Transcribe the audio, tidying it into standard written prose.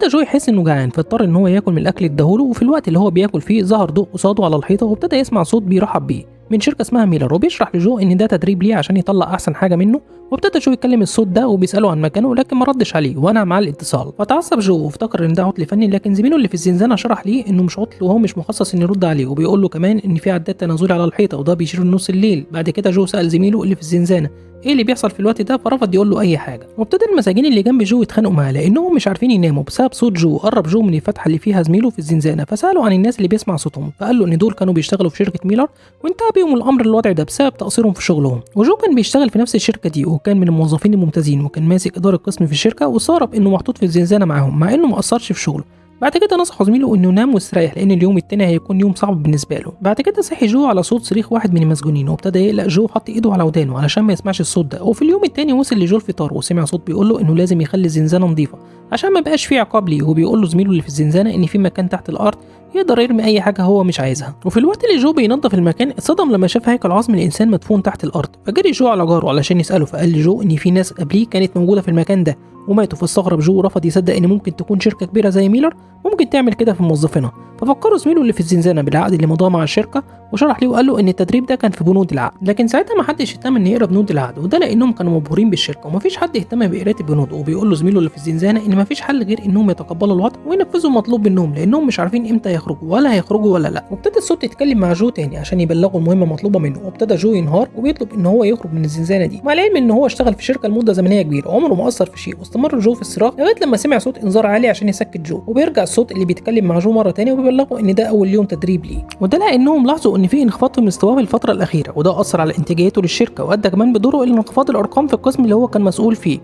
جو يحس انه جعان، فاضطر ان هو ياكل من الاكل اللي اداهوله. وفي الوقت اللي هو بياكل فيه ظهر ضوء قصاده على الحيطة، وابتدى يسمع صوت بيرحب بيه من شركة اسمها ميلر، وبيشرح لجو ان ده تدريب ليه عشان يطلع احسن حاجة منه. وابتدى جو يكلم الصوت ده وبيساله عن مكانه، لكن ما ردش عليه وانهى معاه الاتصال. فتعصب جو وافتكر ان ده عطل فني، لكن زميله اللي في الزنزانة شرح ليه انه مش عطل وهو مش مخصص انه يرد عليه، وبيقول له كمان ان في عداد تنازلي على الحيطة وده بيشير لنص الليل. بعد كده جو سال زميله اللي في الزنزانة ايه اللي بيحصل في الوقت ده، فرفض يقول له اي حاجة. وابتدى المساجين اللي جنب جو يتخانقوا معاه لانهم مش عارفين يناموا بسبب صوت جو. قرب جو من الفتحة اللي فيها زميله في الزنزانة، فساله عن الناس اللي بيسمع صوتهم، فقال له ان دول كانوا بيشتغلوا في شركة ميلر وانتهى بيهم الامر الوضع ده بسبب تقصيرهم في شغلهم. وجو كان بيشتغل في نفس الشركة دي، وكان من الموظفين الممتازين، وكان ماسك ادارة قسم في الشركة، واستغرب انه محطوط في الزنزانة معاهم مع انه ما قصرش في شغله. بعد كده نصحه زميله انه ينام ويستريح لان اليوم التاني هيكون يوم صعب بالنسبة له. بعد كده صحي جو على صوت صريخ واحد من المسجونين، وابتدى يقلق جو وحط ايده على ودانه علشان ما يسمعش الصوت ده. وفي اليوم التاني وصل لجو الفطار وسمع صوت بيقول له انه لازم يخلي الزنزانة نظيفة عشان ما يبقاش فيه عقاب ليه، وبيقول له زميله اللي في الزنزانة ان في مكان تحت الارض يقدر يرمي اي حاجة هو مش عايزها. وفي الوقت اللي جو بينظف المكان اتصدم لما شاف هيكل عظم الانسان مدفون تحت الارض، فجري جو على جاره علشان يساله، فقال لجو ان في ناس قبليه كانت موجودة في المكان ده وماتوا. فاستغرب جو ورفض يصدق ان ممكن تكون شركة كبيرة زي ميلر ممكن تعمل كده في موظفينها. ففكروا زميله اللي في الزنزانة بالعقد اللي مضاه مع الشركة، وشرح ليه وقال له ان التدريب ده كان في بنود العقد، لكن ساعتها ما حدش اهتم ان يقرا بنود العقد، وده لانهم كانوا مبهورين بالشركة ومفيش حد اهتم بقراءة البنود. وبيقول له زميله اللي في الزنزانة ان مفيش حل غير انهم يتقبلوا الوضع وينفذوا المطلوب منهم، لانهم مش عارفين امتى يخرجوا ولا هيخرجوا ولا لا. وابتدى الصوت يتكلم مع جو تاني عشان يبلغه المهمة المطلوبة منه، وابتدى جو ينهار وبيطلب ان هو يخرج من الزنزانة دي، مع العلم ان هو اشتغل في شركة لمدة زمنية كبيرة عمره ما قصر في شيء. واستمر جو في الصراخ لغاية لما سمع صوت انذار عالي عشان يسكت جو، وبيرجع الصوت اللي بيتكلم مع جو مرة تانية وبيبلغه ان ده اول يوم تدريب ليه، وده لانهم لاحظوا ان في انخفاض في مستواه في الفترة الاخيرة، وده اثر على انتاجيته للشركة وادى كمان بدوره الى انخفاض الارقام في القسم اللي هو كان مسؤول فيه.